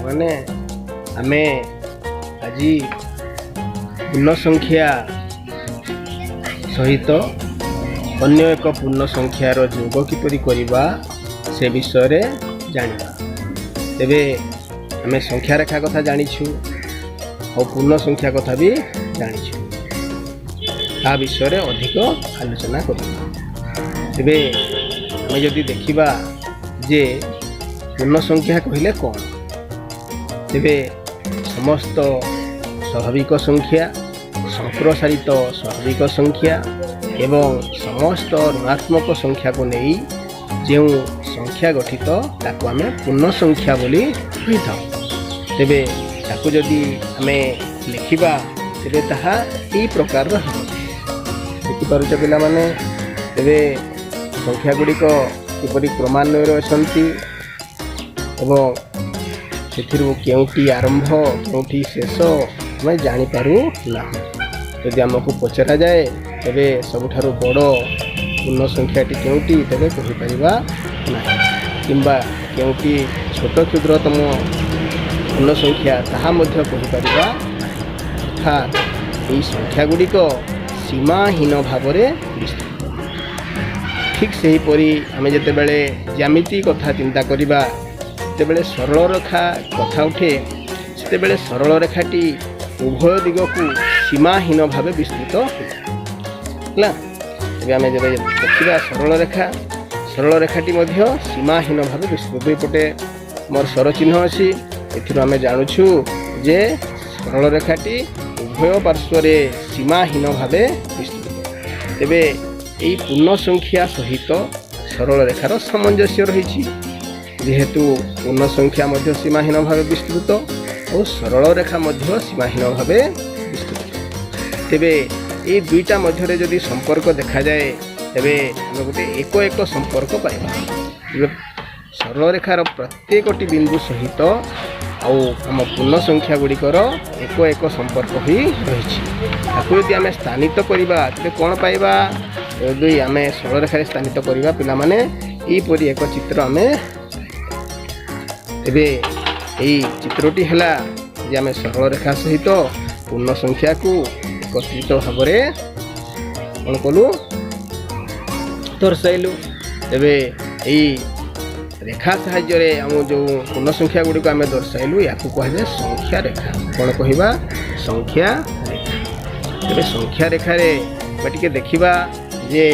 ପିଲାମାନେ, ଆମେ ଆଜି ପୂର୍ଣ୍ଣ ସଂଖ୍ୟା ସହିତ ଅନ୍ୟ ଏକ ପୂର୍ଣ୍ଣ ସଂଖ୍ୟାର ଯୋଗ କିପରି କରିବା, ସେ ବିଷୟରେ ଜାଣିବା। ତେବେ ଆମେ ସଂଖ୍ୟା ରେଖା କଥା ଜାଣିଛୁ ଆଉ ପୂର୍ଣ୍ଣ ସଂଖ୍ୟା କଥା ବି ଜାଣିଛୁ। ତା ବିଷୟରେ ଅଧିକ ଆଲୋଚନା କରିବା। ତେବେ ଆମେ ଯଦି ଦେଖିବା ଯେ ପୂର୍ଣ୍ଣ ସଂଖ୍ୟା କହିଲେ କ'ଣ, ତେବେ ସମସ୍ତ ସ୍ୱାଭାବିକ ସଂଖ୍ୟା, ସମ୍ପ୍ରସାରିତ ସ୍ୱାଭାବିକ ସଂଖ୍ୟା ଏବଂ ସମସ୍ତ ଋଣାତ୍ମକ ସଂଖ୍ୟାକୁ ନେଇ ଯେଉଁ ସଂଖ୍ୟା ଗଠିତ, ତାକୁ ଆମେ ପୂର୍ଣ୍ଣ ସଂଖ୍ୟା ବୋଲି କହିଥାଉ। ତେବେ ତାକୁ ଯଦି ଆମେ ଲେଖିବା, ତେବେ ତାହା ଏଇ ପ୍ରକାରର ହେବ। ଦେଖିପାରୁଛ ପିଲାମାନେ? ତେବେ ସଂଖ୍ୟା ଗୁଡ଼ିକ କିପରି କ୍ରମାନ୍ୱୟରେ ଅଛନ୍ତି ଏବଂ ସେଥିରୁ କେଉଁଟି ଆରମ୍ଭ, କେଉଁଟି ଶେଷ, ଆମେ ଜାଣିପାରୁ ନାହୁଁ। ଯଦି ଆମକୁ ପଚରାଯାଏ, ତେବେ ସବୁଠାରୁ ବଡ଼ ପୂର୍ଣ୍ଣ ସଂଖ୍ୟାଟି କେଉଁଟି, ତେବେ କହିପାରିବା ନାହିଁ କିମ୍ବା କେଉଁଟି ଛୋଟ କ୍ଷୁଦ୍ରତମ ପୂର୍ଣ୍ଣ ସଂଖ୍ୟା, ତାହା ମଧ୍ୟ କହିପାରିବା ନାହିଁ। ଅର୍ଥାତ୍ ଏହି ସଂଖ୍ୟା ଗୁଡ଼ିକ ସୀମାହୀନ ଭାବରେ ବିସ୍ତୃତ। ଠିକ୍ ସେହିପରି ଆମେ ଯେତେବେଳେ ଜ୍ୟାମିତି କଥା ଚିନ୍ତା କରିବା, ଯେତେବେଳେ ସରଳ ରେଖା କଥା ଉଠେ, ସେତେବେଳେ ସରଳ ରେଖାଟି ଉଭୟ ଦିଗକୁ ସୀମାହୀନ ଭାବେ ବିସ୍ତୃତ ହୋଇଥାଏ। ହେଲା? ଏବେ ଆମେ ଯେବେ ଦେଖିବା ସରଳ ରେଖା, ସରଳ ରେଖାଟି ମଧ୍ୟ ସୀମାହୀନ ଭାବେ ବିସ୍ତୃତ। ଦୁଇ ପଟେ ମୋର ସର ଚିହ୍ନ ଅଛି। ଏଥିରୁ ଆମେ ଜାଣୁଛୁ ଯେ ସରଳ ରେଖାଟି ଉଭୟ ପାର୍ଶ୍ୱରେ ସୀମାହୀନ ଭାବେ ବିସ୍ତୃତ। ତେବେ ଏହି ପୂର୍ଣ୍ଣ ସଂଖ୍ୟା ସହିତ ସରଳ ରେଖାର ସାମଞ୍ଜସ୍ୟ ରହିଛି। ଯେହେତୁ ପୂର୍ଣ୍ଣ ସଂଖ୍ୟା ମଧ୍ୟ ସୀମାହୀନ ଭାବେ ବିସ୍ତୃତ ଓ ସରଳ ରେଖା ମଧ୍ୟ ସୀମାହୀନ ଭାବେ ବିସ୍ତୃତ, ତେବେ ଏଇ ଦୁଇଟା ମଧ୍ୟରେ ଯଦି ସମ୍ପର୍କ ଦେଖାଯାଏ, ତେବେ ଆମେ ଗୋଟେ ଏକ ଏକ ସମ୍ପର୍କ ପାଇବା। ତେବେ ସରଳ ରେଖାର ପ୍ରତ୍ୟେକଟି ବିନ୍ଦୁ ସହିତ ଆଉ ଆମ ପୂର୍ଣ୍ଣ ସଂଖ୍ୟା ଗୁଡ଼ିକର ଏକ ଏକ ସମ୍ପର୍କ ହୋଇ ରହିଛି। ତାକୁ ଯଦି ଆମେ ସ୍ଥାନିତ କରିବା, ତେବେ କ'ଣ ପାଇବା? ଯଦି ଆମେ ସରଳ ରେଖାରେ ସ୍ଥାନିତ କରିବା ପିଲାମାନେ, ଏହିପରି ଏକ ଚିତ୍ର ଆମେ। ତେବେ ଏଇ ଚିତ୍ରଟି ହେଲା ଯେ ଆମେ ସରଳ ରେଖା ସହିତ ପୂର୍ଣ୍ଣ ସଂଖ୍ୟାକୁ ଏକତ୍ରିତ ଭାବରେ କ'ଣ କଲୁ? ଦର୍ଶାଇଲୁ। ତେବେ ଏଇ ରେଖା ସାହାଯ୍ୟରେ ଆମ ଯେଉଁ ପୂର୍ଣ୍ଣ ସଂଖ୍ୟା ଗୁଡ଼ିକୁ ଆମେ ଦର୍ଶାଇଲୁ, ୟାକୁ କୁହାଯାଏ ସଂଖ୍ୟା ରେଖା। କ'ଣ କହିବା? ସଂଖ୍ୟା ରେଖା। ତେବେ ସଂଖ୍ୟା ରେଖାରେ ଆମେ ଟିକେ ଦେଖିବା ଯେ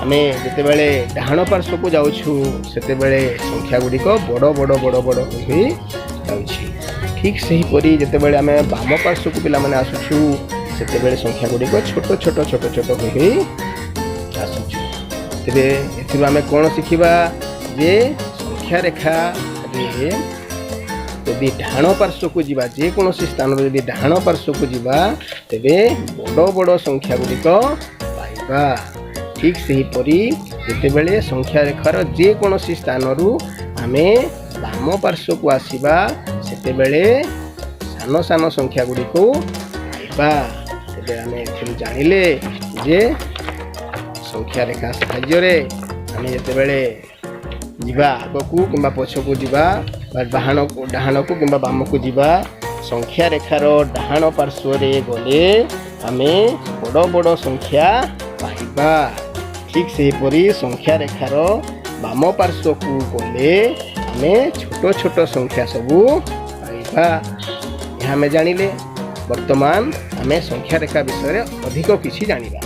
ଆମେ ଯେତେବେଳେ ଡାହାଣ ପାର୍ଶ୍ୱକୁ ଯାଉଛୁ, ସେତେବେଳେ ସଂଖ୍ୟା ଗୁଡ଼ିକ ବଡ଼ ବଡ଼ ବଡ଼ ବଡ଼ ହୋଇ ଯାଉଛି। ଠିକ୍ ସେହିପରି ଯେତେବେଳେ ଆମେ ବାମ ପାର୍ଶ୍ୱକୁ ପିଲାମାନେ ଆସୁଛୁ, ସେତେବେଳେ ସଂଖ୍ୟା ଗୁଡ଼ିକ ଛୋଟ ଛୋଟ ଛୋଟ ଛୋଟ ହୋଇ ହୋଇ ଆସୁଛୁ। ତେବେ ଏଥିରୁ ଆମେ କ'ଣ ଶିଖିବା ଯେ ସଂଖ୍ୟା ରେଖାରେ ଯଦି ଡାହାଣ ପାର୍ଶ୍ୱକୁ ଯିବା, ଯେକୌଣସି ସ୍ଥାନରେ ଯଦି ଡାହାଣ ପାର୍ଶ୍ୱକୁ ଯିବା, ତେବେ ବଡ଼ ବଡ଼ ସଂଖ୍ୟା ଗୁଡ଼ିକ ପାଇବା। ଠିକ୍ ସେହିପରି ଯେତେବେଳେ ସଂଖ୍ୟା ରେଖାର ଯେକୌଣସି ସ୍ଥାନରୁ ଆମେ ବାମ ପାର୍ଶ୍ୱକୁ ଆସିବା, ସେତେବେଳେ ସାନ ସାନ ସଂଖ୍ୟା ଗୁଡ଼ିକୁ ପାଇବା। ତେବେ ଆମେ ଏଥିରୁ ଜାଣିଲେ ଯେ ସଂଖ୍ୟା ରେଖା ସାହାଯ୍ୟରେ ଆମେ ଯେତେବେଳେ ଯିବା ଆଗକୁ କିମ୍ବା ପଛକୁ ଯିବା ବା ଡାହାଣକୁ ଡାହାଣକୁ କିମ୍ବା ବାମକୁ ଯିବା, ସଂଖ୍ୟା ରେଖାର ଡାହାଣ ପାର୍ଶ୍ୱରେ ଗଲେ ଆମେ ବଡ଼ ବଡ଼ ସଂଖ୍ୟା ପାଇବା। ଠିକ୍ ସେହିପରି ସଂଖ୍ୟା ରେଖାର ବାମ ପାର୍ଶ୍ୱକୁ ଗଲେ ଆମେ ଛୋଟ ଛୋଟ ସଂଖ୍ୟା ସବୁ ପାଇବା। ଏହା ଆମେ ଜାଣିଲେ। ବର୍ତ୍ତମାନ ଆମେ ସଂଖ୍ୟା ରେଖା ବିଷୟରେ ଅଧିକ କିଛି ଜାଣିବା।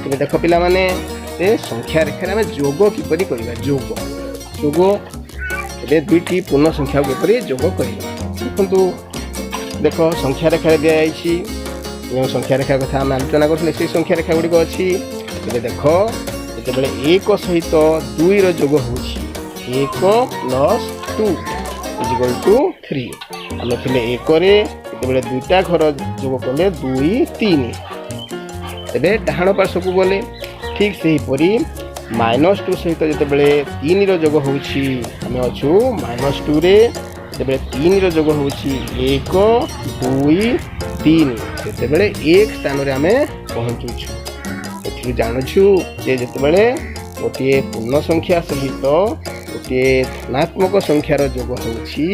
ତେବେ ଦେଖ ପିଲାମାନେ, ଯେ ସଂଖ୍ୟା ରେଖାରେ ଆମେ ଯୋଗ କିପରି କରିବା। ଯୋଗ, ଯୋଗ। ଏବେ ଦୁଇଟି ପୂର୍ଣ୍ଣ ସଂଖ୍ୟାକୁ କିପରି ଯୋଗ କରିବା, ଦେଖନ୍ତୁ। ଦେଖ, ସଂଖ୍ୟା ରେଖାରେ ଦିଆଯାଇଛି। ଯେଉଁ ସଂଖ୍ୟା ରେଖା କଥା ଆମେ ଆଲୋଚନା କରୁଥିଲେ, ସେଇ ସଂଖ୍ୟା ରେଖା ଗୁଡ଼ିକ ଅଛି। ଏବେ ଦେଖ, ଯେତେବେଳେ ଏକ ସହିତ ଦୁଇର ଯୋଗ ହେଉଛି, 1 plus 2 is equal to 3। ଆମେ ଥିଲେ ଏକରେ, ଯେତେବେଳେ ଦୁଇଟା ଘର ଯୋଗ କଲେ, ଦୁଇ, ତିନି। ତେବେ ଡାହାଣ ପାର୍ଶ୍ୱକୁ ଗଲେ। ଠିକ୍ ସେହିପରି ମାଇନସ୍ ଟୁ ସହିତ ଯେତେବେଳେ ତିନିର ଯୋଗ ହେଉଛି, ଆମେ ଅଛୁ ମାଇନସ୍ ଟୁରେ, ଯେତେବେଳେ ତିନିର ଯୋଗ ହେଉଛି, ଏକ, ଦୁଇ, ତିନି, ସେତେବେଳେ ଏକ ସ୍ଥାନରେ ଆମେ ପହଞ୍ଚୁଛୁ। ଏଥିରୁ ଜାଣୁଛୁ ଯେ ଯେତେବେଳେ ଗୋଟିଏ ପୂର୍ଣ୍ଣ ସଂଖ୍ୟା ସହିତ ଗୋଟିଏ ଧନାତ୍ମକ ସଂଖ୍ୟାର ଯୋଗ ହେଉଛି,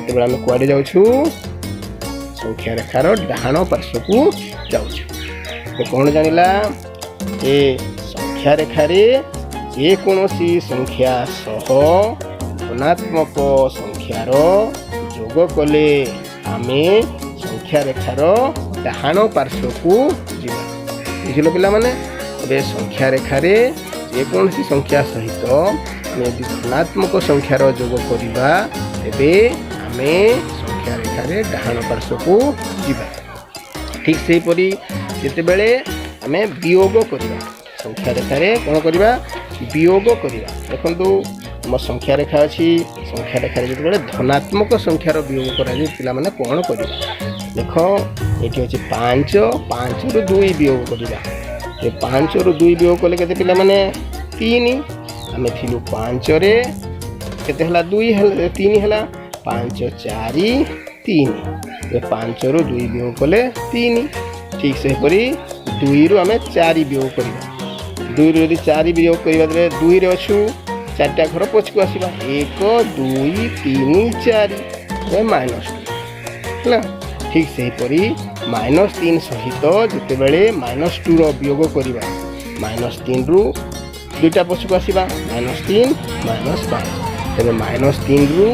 ସେତେବେଳେ ଆମେ କୁଆଡ଼େ ଯାଉଛୁ? ସଂଖ୍ୟା ରେଖାର ଡାହାଣ ପାର୍ଶ୍ୱକୁ ଯାଉଛୁ। ତ କ'ଣ ଜାଣିଲା? ଯେ ସଂଖ୍ୟା ରେଖାରେ ଯେକୌଣସି ସଂଖ୍ୟା ସହ ଧନାତ୍ମକ ସଂଖ୍ୟାର ଯୋଗ କଲେ ଆମେ ସଂଖ୍ୟା ରେଖାର ଡାହାଣ ପାର୍ଶ୍ୱକୁ ଯିବା। ବୁଝିଲ ପିଲାମାନେ? ଏବେ ସଂଖ୍ୟା ରେଖାରେ ଯେକୌଣସି ସଂଖ୍ୟା ସହିତ ଆମେ ଯଦି ଧନାତ୍ମକ ସଂଖ୍ୟାର ଯୋଗ କରିବା, ତେବେ ଆମେ ସଂଖ୍ୟା ରେଖାରେ ଡାହାଣ ପାର୍ଶ୍ୱକୁ ଯିବା। ଠିକ୍ ସେହିପରି ଯେତେବେଳେ ଆମେ ବିୟୋଗ କରିବା, ସଂଖ୍ୟା ରେଖାରେ କ'ଣ କରିବା? ବିୟୋଗ କରିବା। ଦେଖନ୍ତୁ, ଆମ ସଂଖ୍ୟା ରେଖା ଅଛି। ସଂଖ୍ୟା ରେଖାରେ ଯେତେବେଳେ ଧନାତ୍ମକ ସଂଖ୍ୟାର ବିୟୋଗ କରାଯାଏ, ପିଲାମାନେ, କ'ଣ କରିବା? ଦେଖ, ଏଠି ଅଛି 5। 5ରୁ 2 ବିୟୋଗ କରିବା। ଏ 5ରୁ 2 ବିୟୋଗ କଲେ କେତେ ପିଲାମାନେ? 3। ଆମେ ଥିଲୁ 5ରେ, କେତେ ହେଲା? 2 ହେଲା, 3 ହେଲା। 5, 4, 3। ଏ 5ରୁ 2 ବିୟୋଗ କଲେ 3। ଠିକ୍ ସେହିପରି 2ରୁ ଆମେ 4 ବିୟୋଗ କରିବା। 2ରୁ ଯଦି 4 ବିୟୋଗ କରିବା, ତେବେ 2ରେ ଅଛୁ, ଚାରିଟା ଘର ପଛକୁ ଆସିବା। 1, 2, 3, 4। ମାଇନସ୍ 2 ହେଲା। ଠିକ୍ ସେହିପରି ମାଇନସ୍ 3 ସହିତ ଯେତେବେଳେ ମାଇନସ୍ 2ର ବିୟୋଗ କରିବା, ମାଇନସ୍ 3ରୁ ଦୁଇଟା ପଛକୁ ଆସିବା, ମାଇନସ୍ 3, ମାଇନସ୍ 5। ତେବେ ମାଇନସ୍ 3ରୁ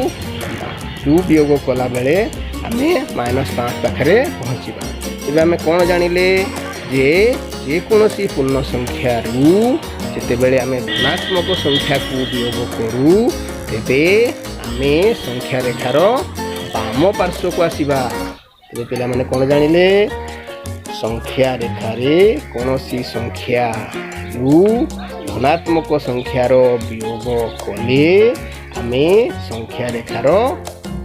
2 ବିୟୋଗ କଲାବେଳେ ଆମେ ମାଇନସ୍ 5 ପାଖରେ ପହଞ୍ଚିବା। ତେବେ ଆମେ କ'ଣ ଜାଣିଲେ? ଯେ ଯେକୌଣସି ପୂର୍ଣ୍ଣ ସଂଖ୍ୟାରୁ ଯେତେବେଳେ ଆମେ ଧନାତ୍ମକ ସଂଖ୍ୟାକୁ ବିୟୋଗ କରୁ, ତେବେ ଆମେ ସଂଖ୍ୟା ରେଖାର ବାମ ପାର୍ଶ୍ୱକୁ ଆସିବା। ତେବେ ପିଲାମାନେ, କ'ଣ ଜାଣିଲେ? ସଂଖ୍ୟା ରେଖାରେ କୌଣସି ସଂଖ୍ୟାରୁ ଧନାତ୍ମକ ସଂଖ୍ୟାର ବିୟୋଗ କଲେ ଆମେ ସଂଖ୍ୟା ରେଖାର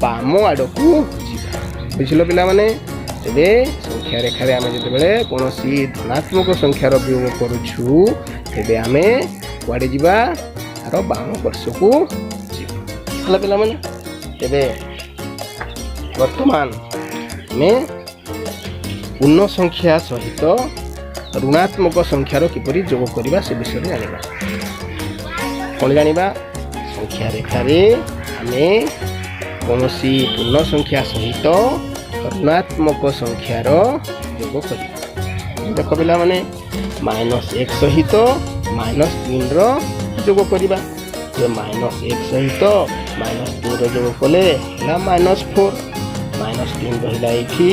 ବାମ ଆଡ଼କୁ ଯିବା। ବୁଝିଲ ପିଲାମାନେ? ତେବେ ସଂଖ୍ୟା ରେଖାରେ ଆମେ ଯେତେବେଳେ କୌଣସି ଧନାତ୍ମକ ସଂଖ୍ୟାର ବିୟୋଗ କରୁଛୁ, ତେବେ ଆମେ କୁଆଡ଼େ ଯିବା? ତାର ବାମ ପାର୍ଶ୍ୱକୁ ଯିବା। ହେଲା ପିଲାମାନେ? ତେବେ ବର୍ତ୍ତମାନ ଆମେ ପୂର୍ଣ୍ଣ ସଂଖ୍ୟା ସହିତ ଋଣାତ୍ମକ ସଂଖ୍ୟାର କିପରି ଯୋଗ କରିବା, ସେ ବିଷୟରେ ଜାଣିବା। କ'ଣ ଜାଣିବା? ସଂଖ୍ୟା ରେଖାରେ ଆମେ କୌଣସି ପୂର୍ଣ୍ଣ ସଂଖ୍ୟା ସହିତ ଋଣାତ୍ମକ ସଂଖ୍ୟାର ଯୋଗ କରିବା। ଦେଖ ପିଲାମାନେ, ମାଇନସ୍ 1 ସହିତ ମାଇନସ୍ 3ର ଯୋଗ କରିବା। ଯେ ମାଇନସ୍ 1 ସହିତ ମାଇନସ୍ 3ର ଯୋଗ କଲେ ହେଲା ମାଇନସ୍ 4। ମାଇନସ୍ 3 ରହିଲା ଏଇଠି।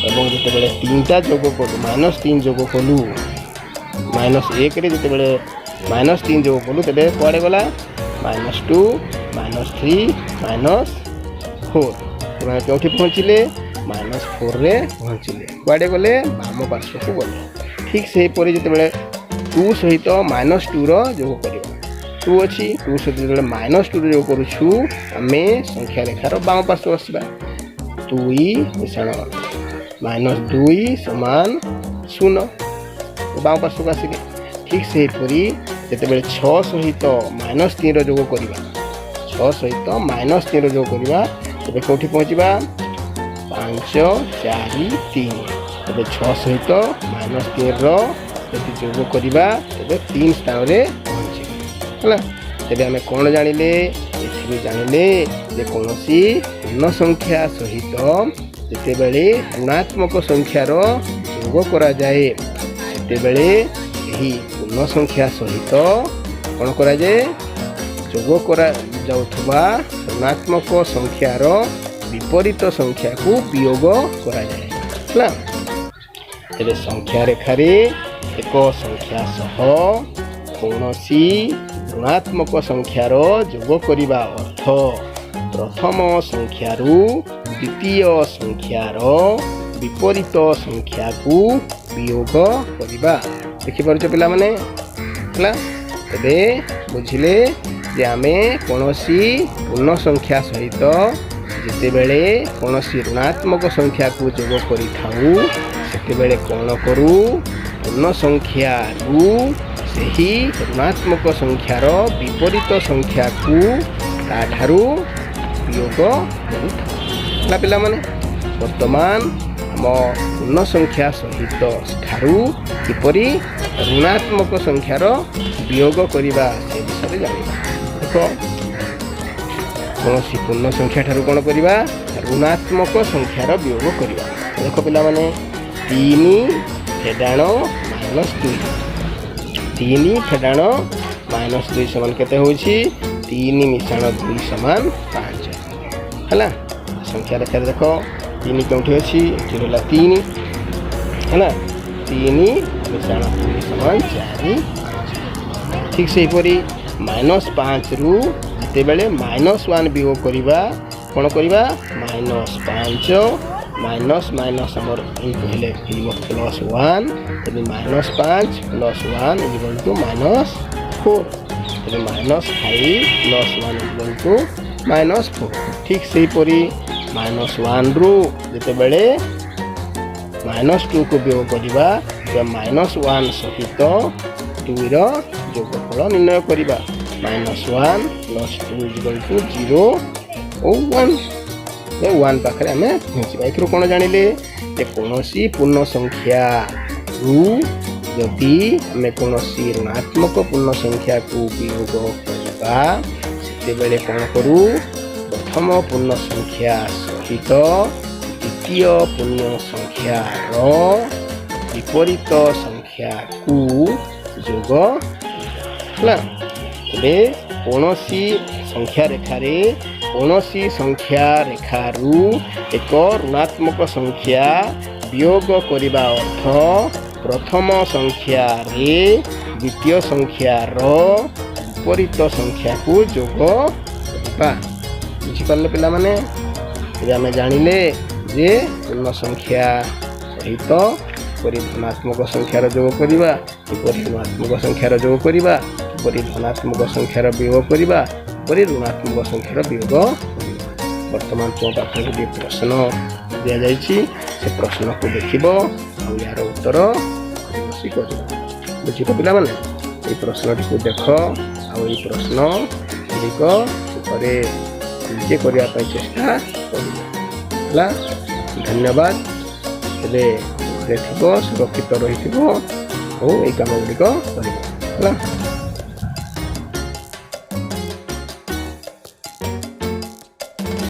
ଏବଂ ଯେତେବେଳେ ତିନିଟା ଯୋଗ କଲୁ, ମାଇନସ୍ 3 ଯୋଗ କଲୁ, ମାଇନସ୍ 1ରେ ଯେତେବେଳେ ମାଇନସ୍ 3 ଯୋଗ କଲୁ, ତେବେ କୁଆଡ଼େ ଗଲା? Minus 2, minus 3, minus 4। ସେମାନେ କେଉଁଠି ପହଞ୍ଚିଲେ? ମାଇନସ୍ 4ରେ ପହଞ୍ଚିଲେ। କୁଆଡ଼େ ଗଲେ? ବାମ ପାର୍ଶ୍ୱକୁ ଗଲେ। ଠିକ୍ ସେହିପରି ଯେତେବେଳେ 2 ସହିତ ମାଇନସ୍ 2ର ଯୋଗ କରିବା, 2 ଅଛି, 2 ସହିତ ଯେତେବେଳେ ମାଇନସ୍ 2ର ଯୋଗ କରୁଛୁ, ଆମେ ସଂଖ୍ୟା ରେଖାର ବାମ ପାର୍ଶ୍ୱକୁ ଆସିବା। 2 ମିଶାଣ ମାଇନସ୍ 2 ସମାନ 0। ବାମ ପାର୍ଶ୍ୱକୁ ଆସିଲେ। ଠିକ୍ ସେହିପରି ଯେତେବେଳେ 6 ସହିତ ମାଇନସ୍ 3ର ଯୋଗ କରିବା, 6 ସହିତ ମାଇନସ୍ 3ର ଯୋଗ କରିବା, ତେବେ କେଉଁଠି ପହଞ୍ଚିବା? 5, 4, 3। ତେବେ 6 ସହିତ ମାଇନସ୍ 3ର ଯଦି ଯୋଗ କରିବା, ତେବେ 3 ସ୍ଥାନରେ ପହଞ୍ଚିବା। ହେଲା? ତେବେ ଆମେ କ'ଣ ଜାଣିଲେ? ଏଥିରୁ ଜାଣିଲେ ଯେ କୌଣସି ପୂର୍ଣ୍ଣ ସଂଖ୍ୟା ସହିତ ଯେତେବେଳେ ଋଣାତ୍ମକ ସଂଖ୍ୟାର ଯୋଗ କରାଯାଏ, ସେତେବେଳେ ଏହି ପୂର୍ଣ୍ଣ ସଂଖ୍ୟା ସହିତ କ'ଣ କରାଯାଏ? ଯୋଗ କରାଯାଉଥିବା ଋଣାତ୍ମକ ସଂଖ୍ୟାର ବିପରୀତ ସଂଖ୍ୟାକୁ ବିୟୋଗ କରାଯାଏ। ହେଲା? ତେବେ ସଂଖ୍ୟା ରେଖାରେ ଏକ ସଂଖ୍ୟା ସହ କୌଣସି ଋଣାତ୍ମକ ସଂଖ୍ୟାର ଯୋଗ କରିବା ଅର୍ଥ ପ୍ରଥମ ସଂଖ୍ୟାରୁ ଦ୍ୱିତୀୟ ସଂଖ୍ୟାର ବିପରୀତ ସଂଖ୍ୟାକୁ ବିୟୋଗ କରିବା। ଦେଖିପାରୁଛ ପିଲାମାନେ? ହେଲା? ତେବେ ବୁଝିଲେ ଯେ ଆମେ କୌଣସି ପୂର୍ଣ୍ଣ ସଂଖ୍ୟା ସହିତ ଯେତେବେଳେ କୌଣସି ଋଣାତ୍ମକ ସଂଖ୍ୟାକୁ ଯୋଗ କରିଥାଉ, ସେତେବେଳେ କ'ଣ କରୁ? ପୂର୍ଣ୍ଣ ସଂଖ୍ୟାରୁ ସେହି ଋଣାତ୍ମକ ସଂଖ୍ୟାର ବିପରୀତ ସଂଖ୍ୟାକୁ ତାଠାରୁ ବିୟୋଗ କରିଥାଉ। ହେଲା ପିଲାମାନେ? ବର୍ତ୍ତମାନ ଆମ ପୂର୍ଣ୍ଣ ସଂଖ୍ୟା ସହିତ ଠାରୁ କିପରି ଋଣାତ୍ମକ ସଂଖ୍ୟାର ବିୟୋଗ କରିବା, ସେ ବିଷୟରେ ଜାଣିବା। ଦେଖ, କୌଣସି ପୂର୍ଣ୍ଣ ସଂଖ୍ୟା ଠାରୁ କ'ଣ କରିବା? ଋଣାତ୍ମକ ସଂଖ୍ୟାର ବିୟୋଗ କରିବା। ଦେଖ ପିଲାମାନେ, ତିନି ଫେଡ଼ାଣ ମାଇନସ୍ ଦୁଇ, ତିନି ଫେଡ଼ାଣ ମାଇନସ୍ ଦୁଇ ସମାନ କେତେ ହେଉଛି? ତିନି ମିଶାଣ ଦୁଇ ସମାନ ପାଞ୍ଚ ହେଲା। ସଂଖ୍ୟା ରେଖାରେ ଦେଖ, ତିନି କେଉଁଠି ଅଛି? ଏଠି ରହିଲା ତିନି ହେଲା। ତିନି ମିଶାଣ ଦୁଇ ସମାନ ଚାରି, ପାଞ୍ଚ। ଠିକ୍ ସେହିପରି ମାଇନସ୍ ପାଞ୍ଚରୁ ଯେତେବେଳେ ମାଇନସ୍ ୱାନ୍ ବିୟୋଗ କରିବା, କ'ଣ କରିବା? ମାଇନସ୍ ପାଞ୍ଚ, ମାଇନସ୍ ମାଇନସ୍ ଆମର ଇଣ୍ଟୁ ହେଲେ ହେଇଯିବ ପ୍ଲସ୍ ୱାନ୍। ତେବେ ମାଇନସ୍ ପାଞ୍ଚ plus one is equal to minus four। ତେବେ minus five plus one is equal to minus four। ଠିକ୍ ସେହିପରି ମାଇନସ୍ ୱାନ୍ରୁ ଯେତେବେଳେ ମାଇନସ୍ ଟୁକୁ ବିୟୋଗ କରିବା, ତେବେ ମାଇନସ୍ ୱାନ୍ ସହିତ ଦୁଇର ଯୋଗଫଳ ନିର୍ଣ୍ଣୟ କରିବା। Minus one plus two is equal to zero O one. One ପାଖରେ ଆମେ ପହଞ୍ଚିବା। ଏଥିରୁ କ'ଣ ଜାଣିଲେ ଯେ କୌଣସି ପୂର୍ଣ୍ଣ ସଂଖ୍ୟାରୁ ଯଦି ଆମେ କୌଣସି ଋଣାତ୍ମକ ପୂର୍ଣ୍ଣ ସଂଖ୍ୟାକୁ ବିୟୋଗ କରିବା, ସେତେବେଳେ କ'ଣ କରୁ? ପ୍ରଥମ ପୂର୍ଣ୍ଣ ସଂଖ୍ୟା ସହିତ ଦ୍ୱିତୀୟ ପୂର୍ଣ୍ଣ ସଂଖ୍ୟାର ବିପରୀତ ସଂଖ୍ୟାକୁ ଯୋଗ ହେଲା। ତେବେ କୌଣସି ସଂଖ୍ୟା ରେଖାରେ କୌଣସି ସଂଖ୍ୟା ରେଖାରୁ ଏକ ଋଣାତ୍ମକ ସଂଖ୍ୟା ବିୟୋଗ କରିବା ଅର୍ଥ ପ୍ରଥମ ସଂଖ୍ୟାରେ ଦ୍ୱିତୀୟ ସଂଖ୍ୟାର ବିପରୀତ ସଂଖ୍ୟାକୁ ଯୋଗ କରିବା। ବୁଝିପାରିଲେ ପିଲାମାନେ? ଏବେ ଆମେ ଜାଣିଲେ ଯେ ପୂର୍ଣ୍ଣ ସଂଖ୍ୟା ସହିତ କିପରି ଧନାତ୍ମକ ସଂଖ୍ୟାର ଯୋଗ କରିବା, କିପରି ଋଣାତ୍ମକ ସଂଖ୍ୟାର ଯୋଗ କରିବା, କିପରି ଧନାତ୍ମକ ସଂଖ୍ୟାର ବିୟୋଗ କରିବା, କିପରି ଋଣାତ୍ମକ ସଂଖ୍ୟାର ବିୟୋଗ କରିବା। ବର୍ତ୍ତମାନ ତୁମ ପାଖରେ ଗୋଟିଏ ପ୍ରଶ୍ନ ଦିଆଯାଇଛି। ସେ ପ୍ରଶ୍ନକୁ ଦେଖିବ ଆଉ ଏହାର ଉତ୍ତର ଘରେ ବସି କରିବ। ବୁଝିଲ ପିଲାମାନେ? ଏଇ ପ୍ରଶ୍ନଟିକୁ ଦେଖ ଆଉ ଏଇ ପ୍ରଶ୍ନ ଗୁଡ଼ିକ ଘରେ ନିଜେ କରିବା ପାଇଁ ଚେଷ୍ଟା କରିବ। ହେଲା, ଧନ୍ୟବାଦ। ତେବେ ଘରେ ଥିବ, ସୁରକ୍ଷିତ ରହିଥିବ ଓ ଏଇ କାମ ଗୁଡ଼ିକ କରିବ। ହେଲା।